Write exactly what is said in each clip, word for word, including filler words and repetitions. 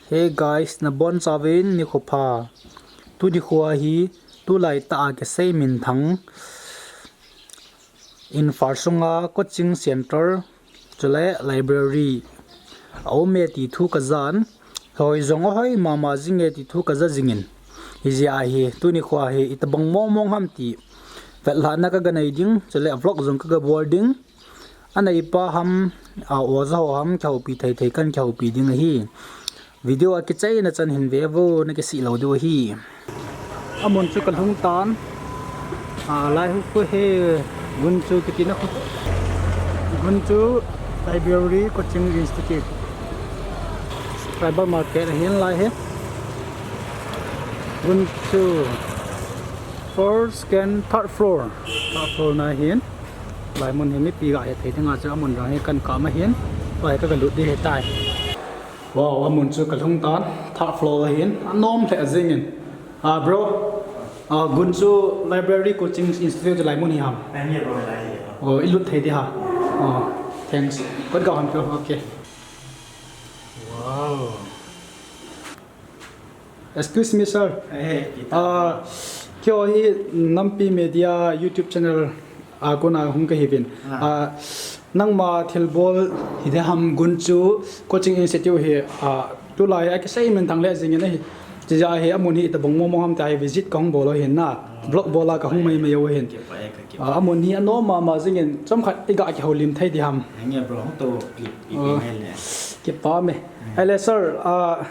Hey guys, nabonchauvin nikho pha. Tuni khoa hi tulai tah a kisei minthang Imphal sunga coaching center chule library aume ti thu kajan. Hoi jong ahoi mama jinge ti thu kaja jingin. Hijeh a hi tuni khoa hi itobang mong mong ham ti vetlhahna kaga nei ding, chule vlog jong kaga bol ding. Aneipa ham, a oja ho ham, kihoupi thei thei kan kihoupi ding ahi. Video a kichaina chan hin ve vo, nakisih lou diu ahi. Amun chu kalhung tan. A, lai hu khu he Gunchu kitina khu. Gunchu Library Coaching Institute. Tribal Market ahin lai hi. Gunchu first, second, third floor. Third floor na hin. Lai mun hi mipi ga he thei dinga chu amun jong hi kan kap ahin. Lai kaga lut ding ahitai. Wow, amun chu kalhung tan, third floor ahin, anom lheh jingin. Ah, bro, ah, Gunchu Library Coaching Institute chu lai mun hi ham? Ahi bro, lai hi. Oh, ilut thei ding ham? Oh, thanks. Kot ga hon pe, okay. Wow. Excuse me, sir. Eh, kita. Ah, keiho hi Nampi Media YouTube channel a kona hung kahiuvin. Ah. Ah, nangma thilbol hi ding ham Gunchu Coaching Institute hi, ah, tulai a kisei minthang lheh jingin ahi. Hijeh a hi amun hi itobang mong mong ham ti hi visit kahung bol u ahin na. Ah. Vlog bol a kahung mai mai u ahin. Kipa e, ka kipa. Ah, amun hi anom mama jingin chomkhat iga kihoulim thei ding ham? Henge bro, hung tou pi, pi, pi. Oh. Henge le. Kipa me. Hmm. Ahile sir, ah,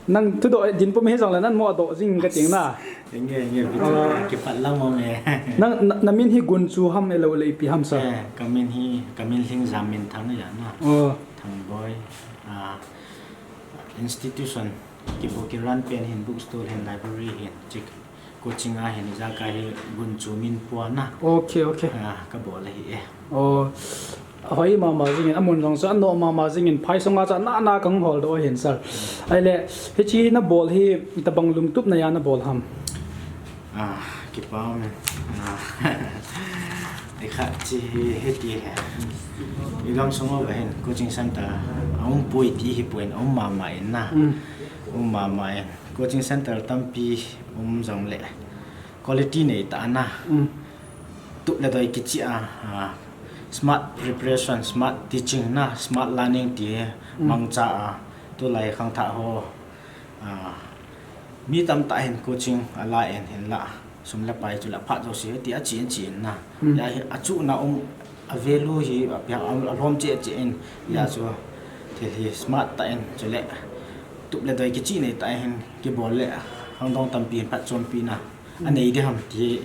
nang thudoh din pum hijongle nang mo adoh jing kati na. Henge, henge, bitu. Ah. Kipat lang mo me. Nang, na, namin hi Gunchu ham ahilou le ipi ham sir? Eh, kamin hi, kamin Lhingjam Minthang ahi na. Oh. Thangboi, ah, institution, kibo ki run pen hin, bookstore hin, library hin, chik. Coaching a hin, ijakai hi Gunchu min pua na. Okay, okay. Ah, kabol ahi e. Oh, ahoi mama jingin, amun jong chu anom mama jingin, phai sunga chu ana ana kahung holdoh ahin sir. Ahile, hiche nabol hi, itobang lungtup neiya nabol ham? Ah, kipa me. Ah, ikhat chi hi, hiti hi. Igam sung uva hin, coaching center, aumpoi ti hi poi, aum mama in na. Mm. Aum mama in. Coaching center tampi um jongle quality neitah na. Mm. Tup le doi kicheh a, ah, smart preparation, smart teaching na, smart learning ti, mm, mangcha a, tulai khangthah ho, ah, mi tamtah hin coaching ala in hinla, sum le pai chule phat jouse ti achen chen na. Mm. Hia hi achuhna um, a value hi apia, a, alhom cheh cheh in, hia, mm, chu thil hi smart tah in, chule tup le doi kicheh neitah in kibol le, khangdong tampi hin phatchompi na, mm, anei ding ham ti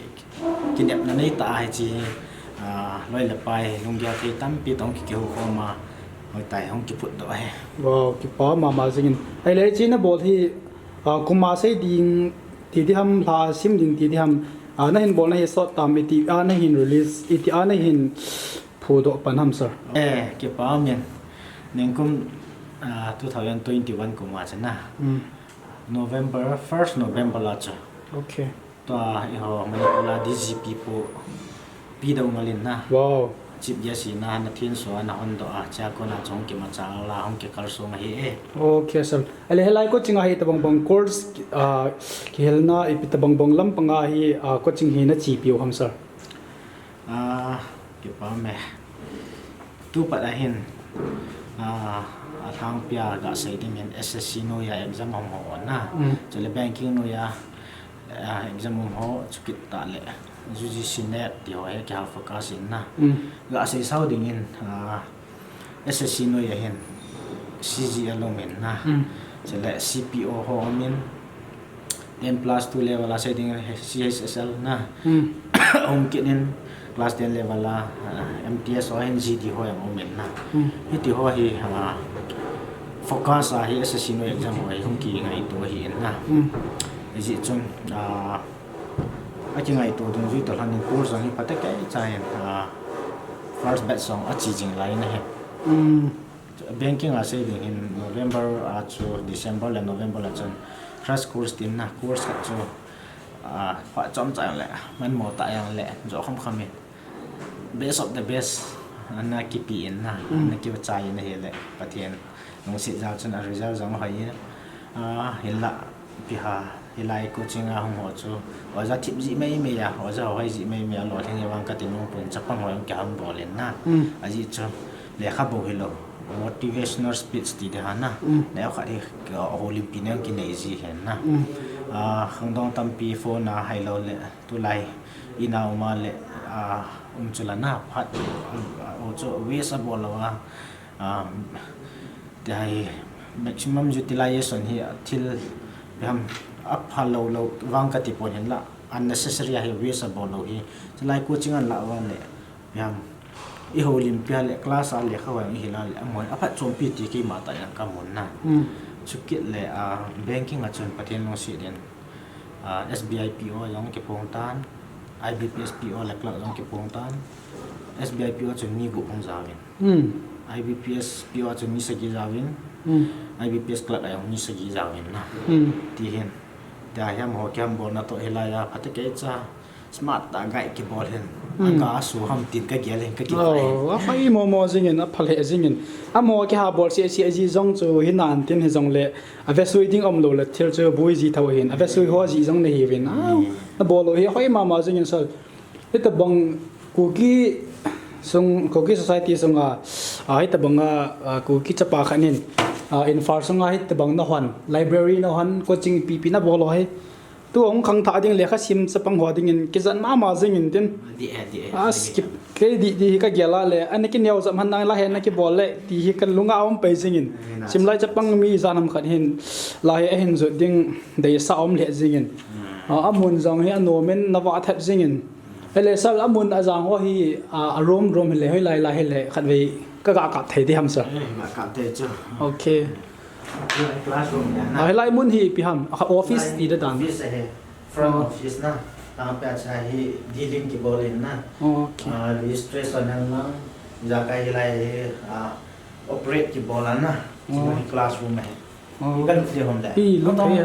kinepna neitah a hiche, ah, loi le pai lunggel thei tampi toh hung kikihou khom a, hoitah hung kiphutdoh ahi. Wow, kipa mama jingin. Ahile hiche nabol hi, ah, kum a sei ding ti ding ham, lha sim ding ti ding ham, ah, nahin bolna hi sot tam iti a nahin release, iti a nahin phudoh pan ham sir? Eh, kipa umin. Ningkum, ah, two thousand twenty-one kum a chu na. Mm. November, first November a chu. Okay. Tua eiho Manipur a D G P Pu P. Doungel in na. Wow. Chief guest hi na, na thenso a na hondoh a, chua kona chu hung kimachal a, hung kikalsong ahi e. Okay sir. Ahile hilai coaching a hi itobang bang course, ah, kihilna ipi tobang bang lampang a hi, ah, coaching hi nachepiu ham sir? Ah, kipa me. Tupat a hin, ah, alhangpia gasei ding hin S S C noiya exam hung ho na. Mm. Chule banking noiya, ah, exam hung ho chukit tah le U G C NET ti ho hi kihal focus in na. Mm. Gasei sao ding in, ah, S S C noiya hin C G L um in na. Mm. Chule C P O ho um in, ten plus two level a sei ding C H S L na. Mm. Um kit in class ten level a, ah, M T S ho hin G D ho jong um in na. Mm. Hiti ho hi, ah, focus a hi S S C noi exam ho hi hung kingaito ahi in na. Mm. Hijeh chun, ah, akingaito dungjui toh lhon in course jong hi phatecha in, ah, first batch jong ache jing lai in ahi. Mm. Banking a sei ding hin November a chu December le November a chun crash course tin na, course khat chu, ah, phat chomcha jong le, manmo tah jong le, jo kham kham in. Best of the best, ana kipe in na, mm, ana kichai in ahile, Pathen Lungset jal chun a result jong hoi in. Ah, hinlah, ipi ham, hilai coaching a hung ho chu oja thip jeh mai mai a, oja hoi jeh mai mai a, lolhing e vang kati nom pon, chapang ho jong kihambol in na. Ajeh chu lekha bou hilou, motivational speech ti ding ham na. Neo khat hi, ah, houlimpi neo kinei ji hen na. Ah, khangdong tampi phone a hilou le, tulai in a um a le, ah, um chu la na, phat, ah, o chu waste abol lou a, ah, ti hi maximum utilization hi thil ipi ham, aphalou lou vang kati pon, hinlah unnecessary a hi waste abol lou hi. Chulai coaching ahin lah uva le, ipi ham, i houlimpi a le class a lekha hoi ihi a le, amahon aphatchompi ti keima tah jong kamun na. Chukit le, ah, banking a chun Pathen lungset in, ah, S B I P O jong kiphong tan, I B P S P O le clerk jong kiphong tan. S B I P O chun mi gup hung jaovin. I B P S P O chun mi sagi jaovin. I B P S clerk a jong mi sagi jaovin na. Ti hin. Tia hiam ho kihambolna toh hilai a phatecha smart tah guide kibol hin. Aga su ham tin kagel hin, kakivah hin. Oh, aphai momo jingin, apha lheh jingin. Amaho kihabol sese ji jong chu hinan tin, hijongle avesui ding umlou le thil chu bui ji thou hin. Avesui ho ji jong nahiuvin. Ah, nabol u hi hoi mama jingin sir. Hitabang Kuki sung, Kuki society sunga, ah, hitabang a, ah, Kuki chapa khat in, ah, Imphal sunga hitabang nahon, library nahon, coaching pipi nabol u hi. Tu hung khangthah ding lekha sim chapang ho dingin kijat mama jingin tin. Adih e, adih e. Ah, skip. Kei dih dih hi kagel a le, ana kineo jep hen nang, la hi ana kibol le, ti hi kalunga um pai jingin. Simlai chapang mi ijat ham khat hin, la hi ahin jot ding deisah um lheh jingin. Ah, amun jong hi anom in, navah thep jingin. Ahile sir, amun ajang ho hi, ah, a room room hile, hoilai lai hile, khatvei kaga kap thei ding ham sir? Eh, ga kap thei chu. Okay. Hilai classroom hi na. Ah, hilai mun hi ipi ham? Ah, office ti dan. Office ahi. Front office na. Tang pia cha hi dealing kibol in na. Okay. Ah, registration nang nang. Jakai hilai hi, ah, operate kibol a na. Hilai classroom ahi. Kalut le hon le. Lut thei.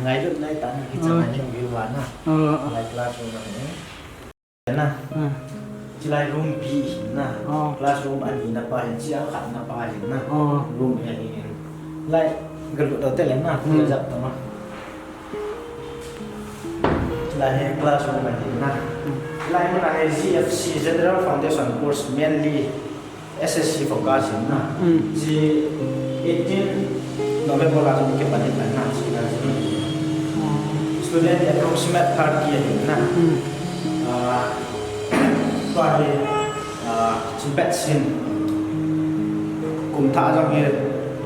Ngailut nai ta na, kicha ngai ning view va na. Hilai classroom ahi. Na. Chilai room B hi na. Classroom ani na pa hin, chia khat na pa hin na. Room A hin. Lai galut dau te le na, jap ta ma. Lai hi classroom ahi na. Lai mun a hi G F C, General Foundation Course, mainly S S C focus in na. Ji eighteen November a chu kipan in na, ji na ji. Student approximate thirty in na. Ah, tua hi, ah, chin pet sin. Kum thah jong hi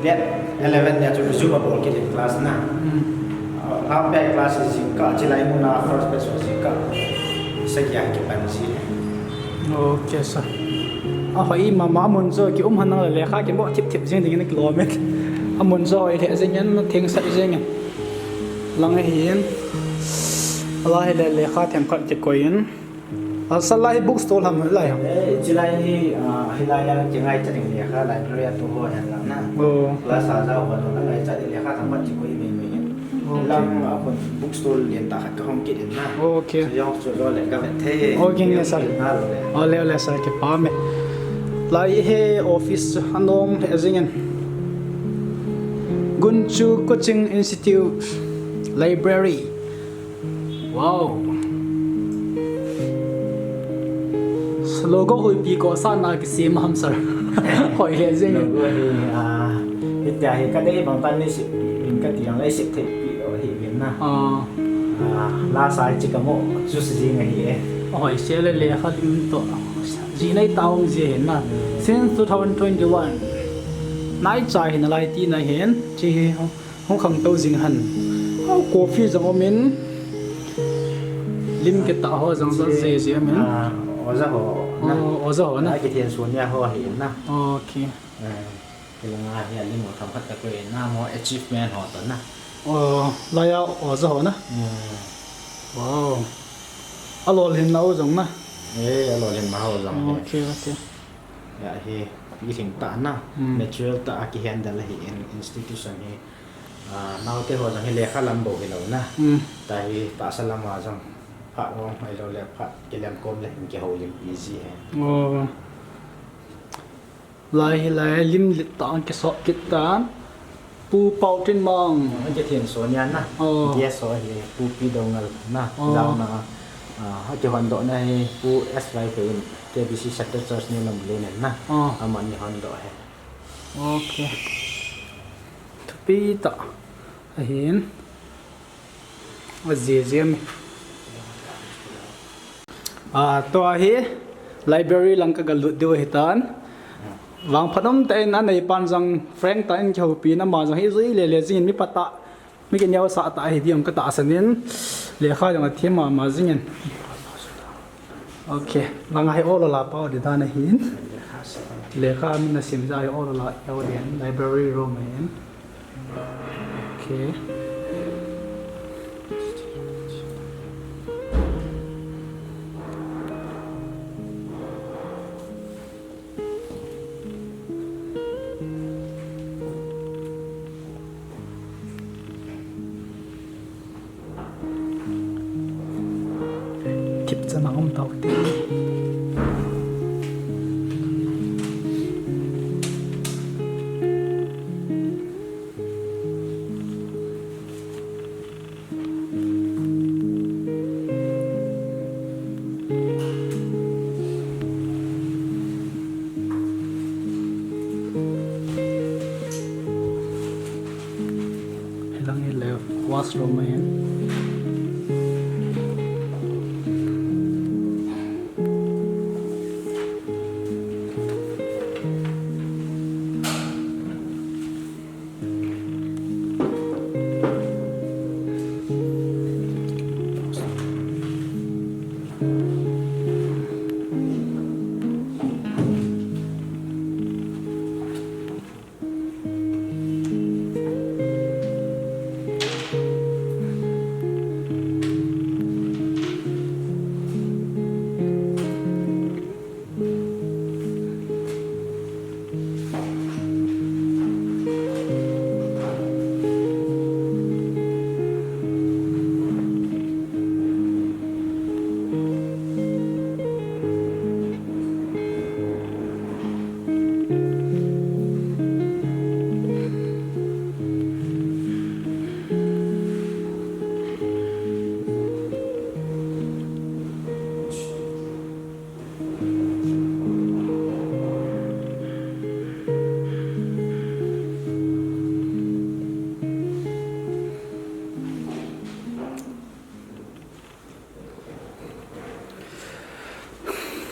date eleven nia chu resume abol kit in class na. Ah, half day class jingkah, chilai mun a first batch jingkah sagi a kipan ji. Okay sir. Ahoi mama, amun chu kium hen nang le lekha kimo thip thip jing dingin kilom e. Amun chu hoi lheh jingin, thengsel jingin. Lang ahin. Ala hile lekha themkhat kikoi in. Ah, sir, lai hi bookstall ham lai ham? Eh, chilai hi, ah, hilai a kingai cha ding lekha library a tu ho hen lang na. Class a jao ho lang na, ngai cha ding lekha themkhat kikoi mai mai. Lang, ah, kon bookstall lian tah khat kahong kit in na. Okay. Chu jong chu jo le kavet thei. Okay, nge sir. Na lo le. Ole, ole sir, kipah e. Lai hi office anom lheh jingin. Gunchu Coaching Institute Library. Wow. Logo hoipi ko sa na kisem ham sir? Hoi lheh jing. Logo hi, ah, hitia hi kadei bang tan ni sip, min kati lang lai sip thei pi lo hi min na. Ah. Ah, la sai chi kamo, chu si jing ahi e. Hoi se le lekha lim to. Ji nei ta um ji hin na. Since two thousand twenty-one. Nai cha hin lai ti na hin. Chi hi. Hung khangtou jing hen. Hau coffee jong um in. Lim kitah ho jong jong je je um in. Ah, oja ho na. Oh, oja ho na. Ai, kithian sun nia ho hi na. Okay. Eh, kilanga hi a lim ho themkhat kakoi na, mo achievement ho to na. Oh, laiya oja ho na. Hmm. Wow. Alolhin nau jong na. Eh, alolhin nau jong. Okay, okay. Ya hi, iling tah na. Hmm. Natural tah a kihandle ahi in, institution hi. Ah, naote ho jong hi lekha lam bou hilou na. Hmm. Tahi tahsa lam a jong phat ong hilou le phat kilem kom le hin kihoulimpi ji e. Oh. Lai hi lai lim lit ta ang kisot kit tan. Pu Pau Tin Mang. Ang ke thin so nian na. Oh. Dia so hi Pu Pi Dong Ngal na. Oh. Lau na. Ah, ha ke hon do na hi Pu S Lai Pe in K B C Sector Church ni lam le nen na. Oh. Aman ni hon do he. Okay. Thupi ta. Ahin. A zia zia mi. Ah, tua hi library lang ka galut diu ahi tan. Vangphat um tah in a neipan jong frank tah in kihoupi in ama jong hi jui le le jingin mi phatah, mi kineosah tah ahi diu ka tahsan in lekha jong a thim mama jingin. Okay, lang a hi olo la pau di dan ahin. Lekha mi na sim ja hi olo la pau di library room ahin. Okay. Thipchan a um tau te. Hilang hi le washroom ahin.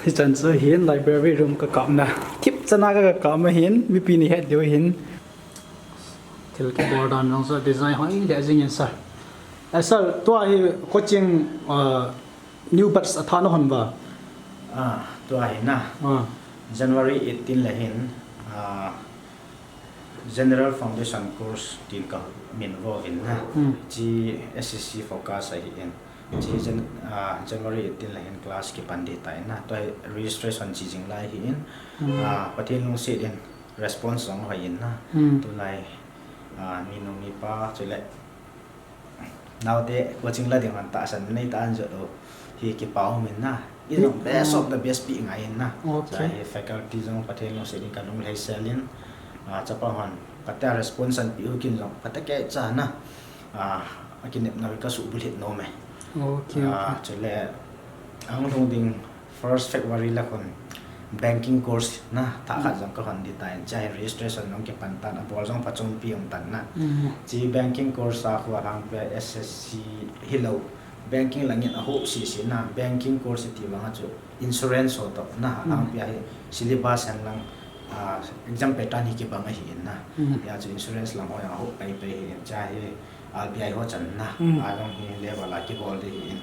Hichan chu hin library room ka kapna. Thipchan a ka kapna hin, mipi ni het diu hin. Thil kibol dan jong chu design hoi le jingin sir. Eh, sir, tua hi coaching, uh, new batch a tha na hon ba? Ah, tua hi na. Ah. January eighteen le hin, ah, General Foundation Course tin ka min vo vin na. Hmm. Chi S S C focus ahi in. Chi Jan-, ah, January eighteen le hin class kipan di ta in na. Tua hi registration chi jing lai hi in. Hmm. Ah, Pathen lungset in response jong hoi in na. Hmm. Tulai, ah, mi nu mi pa chule Naote coaching la ding hon tahsan nei ta an jot u hi kipa um in na. I jong best of the best pi ngai in na. Okay. Chua hi faculty jong Pathen lungset in ka lunglhai sel in, ah, chapang hon kati a response an pi u kin jong kati kei cha na. Ah, a kinepna ka subulhit nom e. Okay, ah, okay. Chule ang lhung ding First February la khun banking course na, tha khat jong ka hon di ta in, chua hi registration jong kipan tan, abol jong phachompi um tan na. Mm. Chi banking course a khu alhangpia S S C hilou, banking langin aho sisi na, banking course ti vang a chu insurance ho toh na, mm, alhangpia hi syllabus hen lang, ah, exam pattern hi kibang ahi in na. Mm. Hia chu insurance lang ho jong aho pai pai hi in, chua hi R B I ho chan na, mm, a jong hi level a kibol di hi in,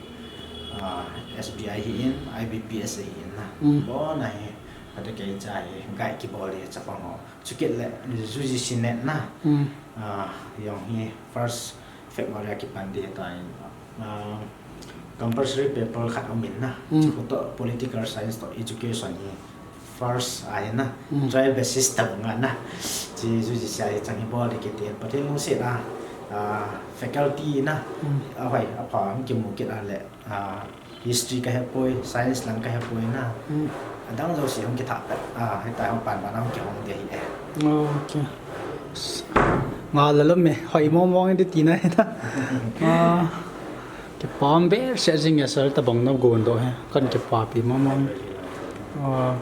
ah, S B I hi in, I B P S hi in na. Mm. Bon a hi, kati kei cha hi, guide kibol di chapang ho. Chukit le, U G C NET na. Mm. Ah, jong hi first February a kipan di ta in, ah, compulsory paper khat um in na. Mm. Chu toh political science toh education hi first ahi na, mm, trial basis tabang a na. Chi U G C a hi chang hi bol di kiti in, Pathen lungset a, ah, faculty na, mm, ahoi, apha ang kimu kit a le, ah, history ka hepoi, science lang ka hepoi na. Mm. Adang jouse hung kitha pet. Ah, hitia hung pan pan hung kihong ding ahi e. Okay. Nga la lom e, hoi mong mong in ti na hita. Ah, kipah behseh jing e sir, tabang na gon doh e. Kan kipapi mong mong. Ah.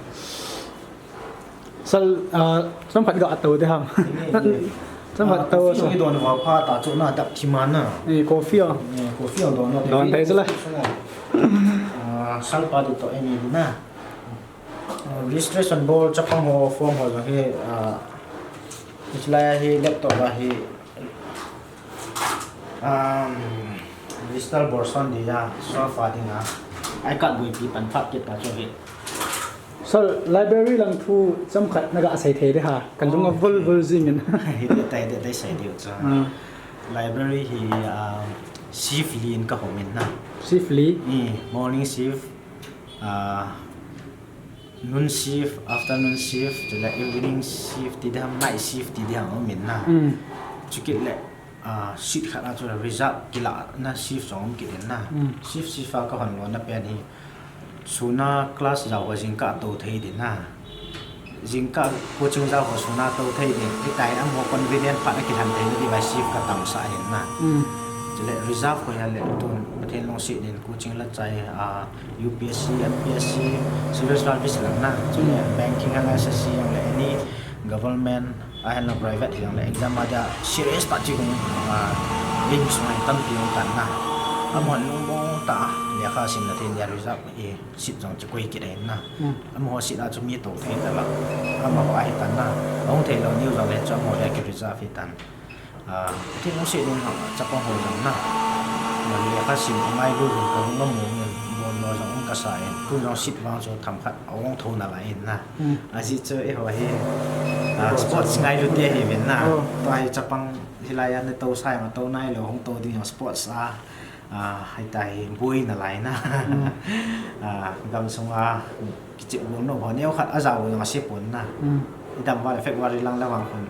Sir, ah, chomkhat ga tou ding ham. Chomkhat tou. Coffee hung don va pha ta chu na dap thi man na. Eh, coffee a. Eh, coffee hung don na. Don thei chu la. Ah, sir pa di to e ni na. Ah, registration bol chapang ho form ho jong hi, ah, hilai hi laptop a hi, um, digital version dia, sofa dinga, I card boipi pan phat kit ta chu hi. Sir, library lang thu chomkhat na ga sei thei ding ham, kan lung a vul vul jing in. Hi ding tai, ding tai sei diu cha. Ah. Library hi, um, shift li in ka hom in na. Shift li? Eh, morning shift, ah, noon shift, afternoon shift, chule evening shift ti ding ham, night shift ti ding ham um in na. Mm. Chukit le, ah, shift khat a chu reserve kilah na shift jong um kit in na. Mm. Shift, shift a ka hon lona pen hi. Sun a class jao ho jingkah tou thei ding na. Jingkah coaching jao ho sun a tou thei ding. Hitia hi amaho convenient phat a kilhen thei na diuva shift ka tamsah ahin na. Mm. Chule reserve ho hi le tun Pathen lungset in coaching la chai, ah, U P S C, M P S C, civil service lang na, chule banking, S S C lang le any government, ahin la private lang le exam a dia serious tah chu hung, ah, aim sung a tampi hung tan na. Amaho lungmong tah a lekha simna thei dia reserve hi seat jong chu koi kit ahin na. Hmm. Amaho seat a chu mi tou thei ta la. Amaho ahi tan na. Ahung thei lou niu jong le chu amaho dia ki reserve hi tan. Ah, Pathen lungset in chapang ho jong na. Lekha sim ngailu jong ka lung a mong in, bon lo jong um ka sa in. Tun jong seat vang chu themkhat ahung thou nalai in na. Hmm. Ajeh chu eiho hi, ah, sports ngailu te ahiuvin na. Oh. Tua hi chapang hilai a na tou sa jong tou nailou, hung tou ding jong sports a. Ah, hitia hi boi nalai na. Hmm. Ah, gamsung a kichep bol nom ho neokhat a jao jong ase pon na. Hmm. Idam val effect val ri lang le vang khun.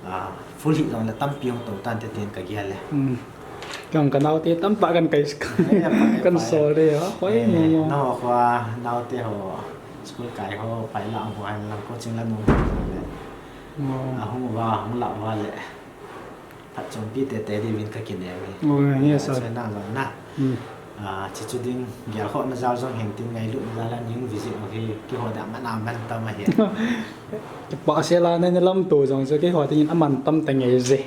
Ah, full hit jong le tampi hung tou tante tin ka gel e. Hmm. Kei jong ka naote tamtah kan kai, eh, kan sol de a. Hoi mo mo. Nangho kho a naote ho, school kai ho, pai la ho, ahin lang coaching la nom le. Mo. Ahung uva, hung la uva le. Phatchompi tete diuvin ka kinem e. Oh, yes, sir. Sir, nang jong na. Hmm. Ah, chuchu ding, gelkhohna jal jong hin tin, ngailutna jal a ning visit u hi, keiho dia aman aman tam ahi. Kipah sel a na, na lamto jong chu keiho dingin aman tam ta nge je.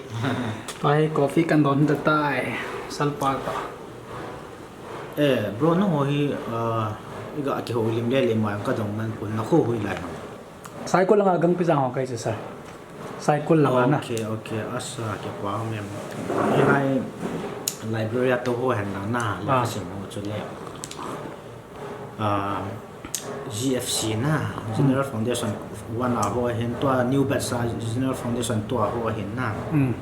Tua hi coffee kan don ta tai, sir pa toh. Eh, bro, nangho hi, ah, i ga kihoulim le le mai ka dong man pon, na kho hoilai ham? Saikul langa Gangpijang ho kahi chu, sir. Saikul langa na. Okay, okay. Asa, kipah mem. Hilai library a tou ho hen lang na, ah, lekha sim ho chu le. Ah, G F C na, General, hmm, Foundation one a ho ahin, tua new batch a General Foundation two a ho ahin na. Hmm.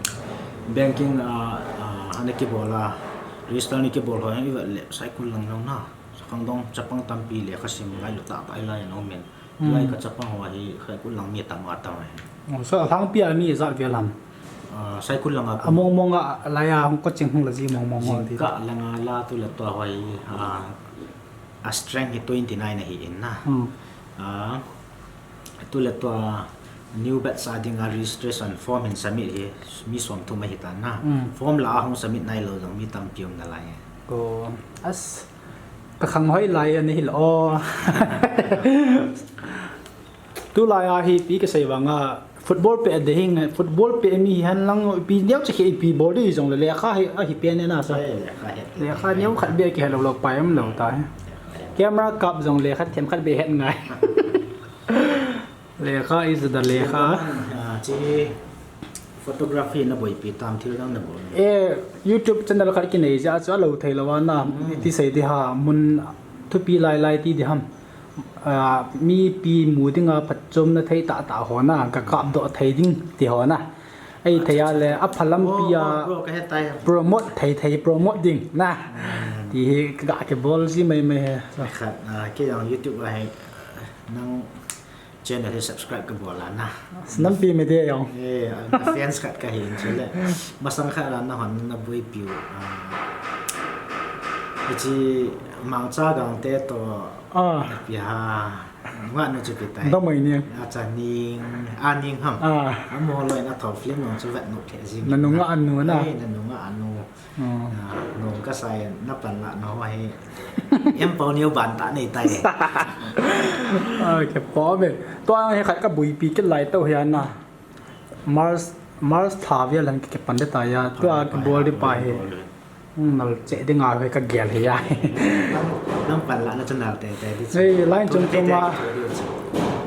Banking, ah, ah, ana kibol a, register na kibol ho ahin, i vet le Saikul lang jong na. Khangdong chapang tampi lekha sim ngailu tah tah hilai a um in. Hmm. Lai ka chapang ho hi Saikul lang mi tam a tam ahi. Oh, so alhangpi a mi ijat vel ham? Ah, Saikul langa. Among mong a lai a hung coaching hung la ji mong mong ho ti. Jingkah langa la tu le tua ho hi, ah, a strength hi twenty nine ahi in na. Hmm. Ah, tu le tua new batch a dinga registration form hin submit hi mi somthum ahi tan na. Hmm. Form la a hung submit nailou jong mi tampi um nalai e. Ko as Ka khang hoi lai a ni hilou. Tulai a hi ipi kasei vang a, football pe a ding, football pe mi hihen lang ipi neocha hi ipi bol ding jong le lekha hi ahi pen e na sa. Ai, lekha het. Lekha neokhat beh kihe lou lou pai umlou ta hi. Camera kap jong lekha themkhat beh het ngai. Lekha is the lekha. Ah, chi photography na boipi tam, thil dang na bol? Eh, YouTube channel khat kinei jeh a chu alou thei lou a na, hmm, ti sei ding ham, mun thupi lai lai ti ding ham. Ah, mipi mu dinga phatchomna thei tah tah ho na, ka kap doh thei ding ti ho na. Ei thei a le, a phalampi a, oh, oh, bro, ka het tai. Promote thei thei, promote ding na. Hmm. Ti hi ka kibol ji mai mai he. Khat, ah, kei jong YouTube a hi nang channel hi subscribe ka bol a na. Nampi Media jong. Eh, na fans khat ka hin chule. Masang khat a na hon na boipi u. Ah, hichi Mangcha Gangte toh. Ah. Ipi ham. Nungah nu chu pi tai. Damai ni. Acha ning, a ning ham. Ah. Amo loi na tho film nung chu vet nu the jing. Na nungah nu na. Ai, na nungah nu. Hmm. Ah, nung ka sai na pan la na ho hi. Em pau niu ban ta nei tai. Ah, ke po be. To ang he khat ka buipi ke lai to hi ana. March, March tha vel han ke pan de ta ya. To a ke bol di pa he. Hmm, nal che ding a ve ka gel hi a. Nang, nang pan la na chu nal te te di chu. Hei, line chom chom a.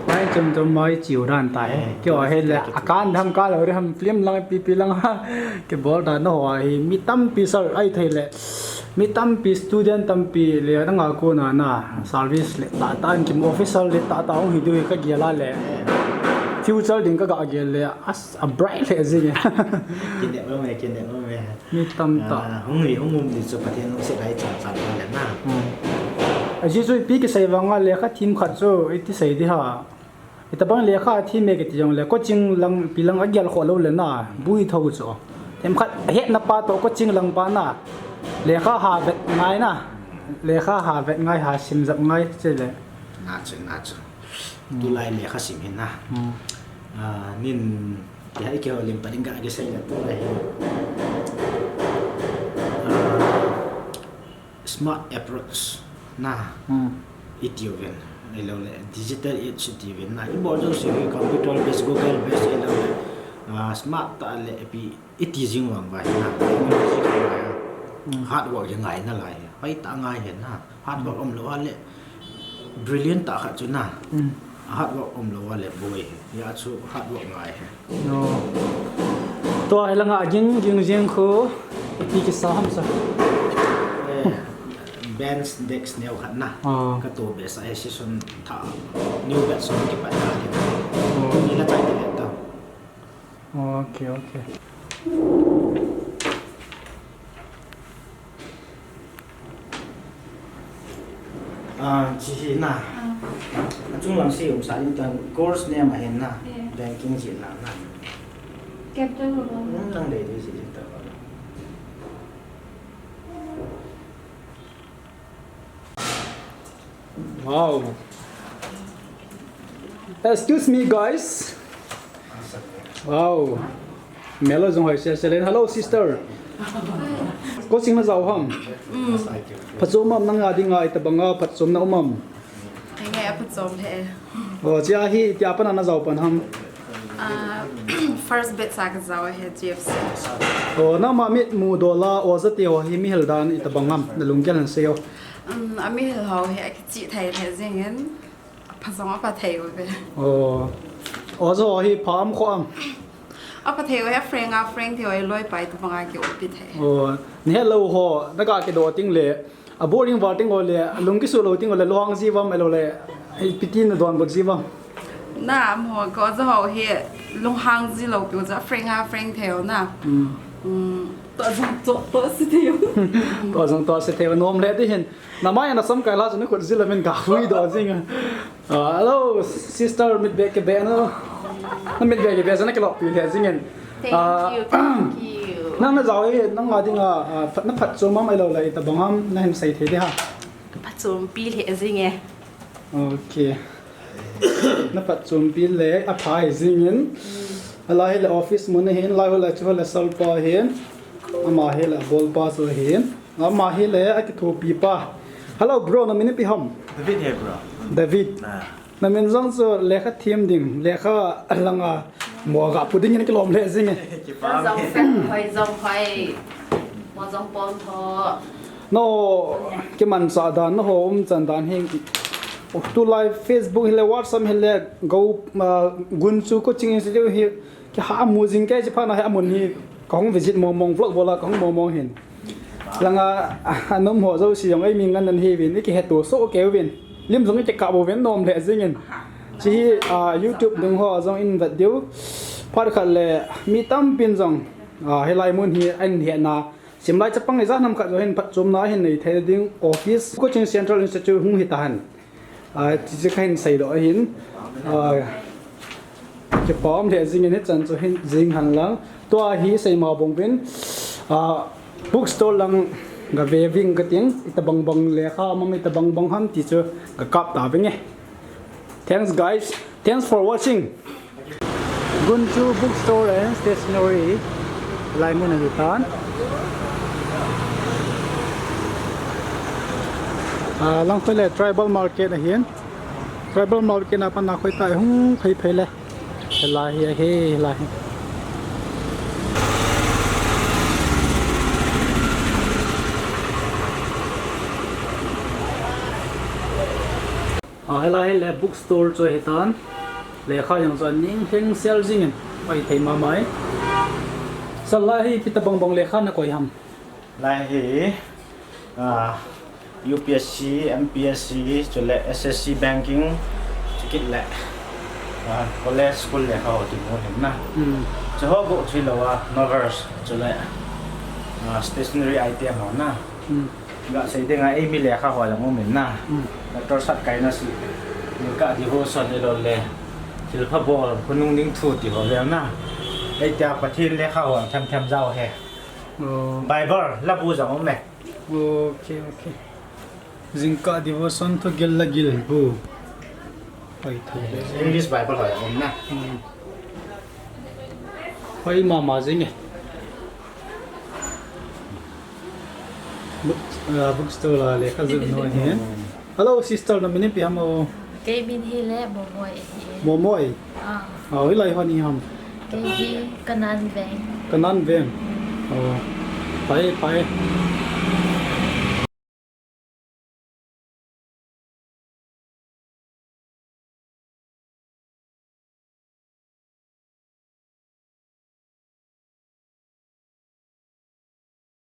Line chom chom a i chiu dan ta he. Eh, kio he le, a kan tham ka lo ri ham film lang pi pi lang ha. Ke bol dan ho a hi mi tampi sal ai thei le. Mi tampi student tampi le na nga ko na na service le ta ta an kim official le ta ta hong hi du hi ka gel a le. Future ding ka ga gel le as a bright le zing. Kine mo me, kine mo me. Mi tam ta. Ah, hung hi, hung um di chu Pathen lungset a i chan chan ta le na. Hmm. A ji chu ipi kisei vang a lekha thim khat chu iti sei di ha. Itabang lekha thim me kiti jong le coaching lang pi lang a gel kho lo le na. Bui tho chu. Themkhat hetna pa to coaching lang pa na. Lekha ha vet ngai na. Lekha ha vet ngai ha sim jap ngai che le. Na chu, na chu. Hmm. Tulai lekha sim hin na. Hmm. Ah, nin, ti hai ke ho lim pa ding ka ke sai la tulai hin. Ah, smart approach na. Hmm. I tiu ven. Ai lo le digital age i tiu ven na. I bol jo si computer based, Google based ai lo le. Ah, smart ta le pi I ti jing vang vai na, technology ka ngai a. Mm. Hard work hi ngai na lai. Hoi ta ngai he na. Hard work um lou a le brilliant ta khat chu na. Mm. Hard work um lou a le boi he. Ya chu hard work ngai he. No. Tua hi langa ging, ging jing khu. Iti kisa ham sa. Eh, bench desk neo khat na. Ah. Ka to be sa he session tha. New batch so ki pa ta. Oh. Ni la chai te ta. Ok, ok. Ah, chi hi na. Ah. Achung lang si um sa in tan course name ahin na. Yeah. Banking chi na na. Capital ko. Hmm, nang dei dei si ta. Wow. Excuse me, guys. Wow. Melo jong hoi se se len. Hello, sister. Coaching na jao ham? Mm. Phatchom am nang a dinga itabanga phatchomna um am? Nge phatchom he. Oh, chia hi tia pana na jao pan ham? Ah, first batch a ka jao he G F C. Oh, nangma mit mu dola oja te ho hi mihil dan itabang am, na lunggel han sei o. Um, a mihil ho hi a kichih thei thei jing in, a pha jong a pha thei u ve. Oh. Oja ho hi pha am kho am? A pha thei u he, a frank a frank thei u he, loi pai itabang a ki opi thei. Oh, ni he lo ho, na ka kido ting le, a boring val ting ho le, a lung kisu lo ting ho le, lunghang ji vam elo le, ipi ti na donbut ji vam? Na, mo ko ja ho hi lunghang ji lo pi u ja, frank a frank thei u na. Hmm. Hmm, to jong to, to si thei u. To jong to si thei u, nom le ti hin. Na mai na sam kai la chu ni khut ji la min ka hui do jing. Ah, hello, sister, mit be ke be na. Na mit be ke be ja na ke lo pi le jing in. Thank you, thank you. Nang na jao hi, nang a dinga, ah, phat, na phatchom am elo le itabang am, na hin sei thei di ha. Phatchompi le jing e. Ok. Na phatchompi le a pha hi jing in. Mm. Ala hi le office mun hin, lai ho le chu le salpa hin. Ama hi le bolpa chu hin. Ama hi le a kithopi pa. Hello, bro, na min ipi ham? David he, bro. David. Ah. Na min jong chu lekha thim ding, lekha langa mo ga pu ding in kilom le jing e. Kipah. Jong sen hoi jong hoi. Mo jong pom tho. No, kimanchah dan, na ho umchan dan hi. Oh, tulai Facebook hi le WhatsApp hi le go, ah, gun chu coaching institute hi. Kiha mu jing kei chi phat na hi amun hi kahung visit mong mong vlog bol a kahung mong mong hin. Langa, a, anom ho jouse jong eimi ngan nan hi vin, i kihetto soh kei uvin. Lim jong i kikap uvin nom le jing in. Chi hi, a, YouTube dung ho jong in vet diu. Phat khat le mi tampin jong, a, hilai mun hi ahin hetna. Simlai chapang ijat ham khat jong hin phatchomna hin nei thei ding office. Coaching Central Institute hung hi tahen. A, ti chu kahin seidoh ahin. A, kipah le jing in hichan chu hin jing hen lang. Tua hi seima bang uvin. A, bookstore lang ga ve ving kating. Itabang bang lekha um am, itabang bang ham ti chu ga kap ta ving e. Thanks, guys. Thanks for watching. Gunchu Bookstore and Stationery. Lai mun ahi tan. Ah, lang khoi le Tribal Market ahin. Tribal Market na pan na khoi ta hung phei phei le. Hilai hi ahi, hilai hi. Ah, hilai hi le bookstore chu ahi tan. Lekha jong chu aning heng sel jing in. Pai thei mama e. Sir, lai hi ipi tabang bang lekha na koi ham? Lai hi, ah, U P S C, M P S C, chule S S C banking, chukit le, ah, college school lekha ho ti mu hin na. Hmm. Chu ho bou chu hilou a, novels, chule, ah, stationery item ho na. Hmm. Ga sei ding a, eimi lekha ho jong um in na. Hmm. Doctor Satkaina si, Jingkah devotion ilou le, thilpha bol, khonung ding thu ti ho le na. Ei tia Pathen lekha ho them them jao he. Oh. Bible, labu jong um e. Okay, okay. Jingkah devotion thugil lagil bu. Pai thei be. English Bible ho jong um na. Hmm. Pai mama jing e. Book, ah, bookstore a lekha jot nu ahin. Hello, sister, na min ipi ham o? Kei min hi le Momoi ahi e. Momoi? Ah. Ah, hilai hon hi ham? Kei hi Kanan Veng. Kanan Veng? Oh. Pai, pai.